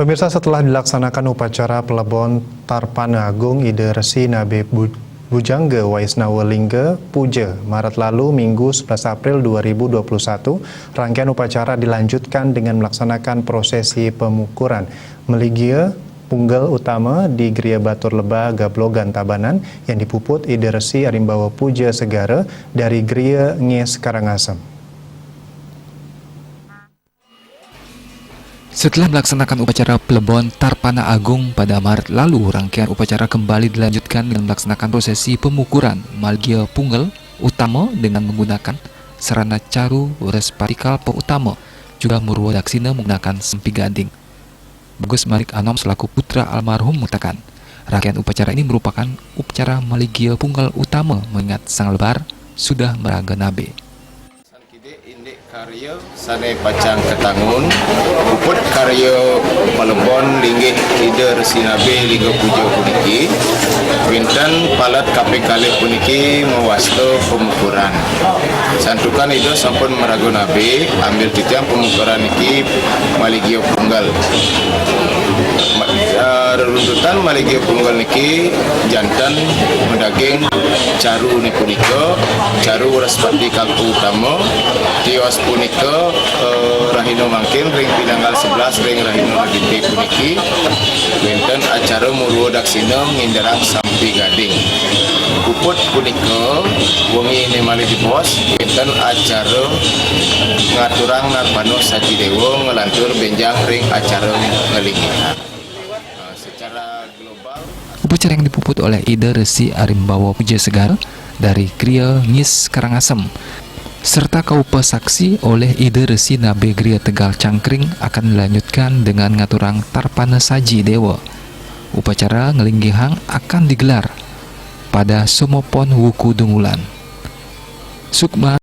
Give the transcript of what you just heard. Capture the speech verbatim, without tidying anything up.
Pemirsa, setelah dilaksanakan upacara pelebon Tarpana Agung Ida Resi Nabe Bu-, Bujangga Waisnawa Lingga Puja, Maret lalu, Minggu, sebelas April dua ribu dua puluh satu, rangkaian upacara dilanjutkan dengan melaksanakan prosesi pemukuran Maligia Punggal Utama di Gria Batur Leba, Gablogan, Tabanan, yang dipuput Ida Resi Arimbawa Puja Segara dari Gria Ngis, Karangasem. Setelah melaksanakan upacara pelebon Tarpana Agung pada Maret lalu, rangkaian upacara kembali dilanjutkan dengan melaksanakan prosesi pemukuran Maligia Punggal Utama dengan menggunakan sarana caru Wrespati Kalpa Utama, juga Murwa Daksina menggunakan sampi gading. Bagus Manik Anom selaku putra almarhum mengatakan, rangkaian upacara ini merupakan upacara Maligia Punggal Utama mengingat Sang Lebar sudah meraga nabe. San kidik indik karya sane pacang katangun, puput karya palebon linggih Ida Resi Nabe Lingga Puja puniki, wenten palet kaping kalih puniki mawasta pemukuran. Santukan Ida sampun maraga nabe, ambil titiang pemukuran niki Maligia Punggal. Ma-, eh, reruntutan Maligia Punggal niki janten madaging carune punika, caru Wrespati Kalpa Utama, tios punika, eh, rahina mangkin ring pinanggal sebelas ring rahina Redite puniki, wenten acara Murwa Daksina nginderang sampi gading. Puput punika, wengi ne malih jebos, wenten acara ngaturang Narpana Saji Dewa nglantur benjang ring acara nglinggihan. Nah, secara global, upacara yang dipuput oleh Ida Resi Arimbawa Puja Segara dari Gria Ngis, Karangasem, serta kaupasaksi oleh Ida Resi Nabe Gria Tegal Cangkring akan dilanjutkan dengan ngaturang Tarpana Saji Dewa. Upacara nglinggihang akan digelar pada Somopon Wuku Dungulan. Sukma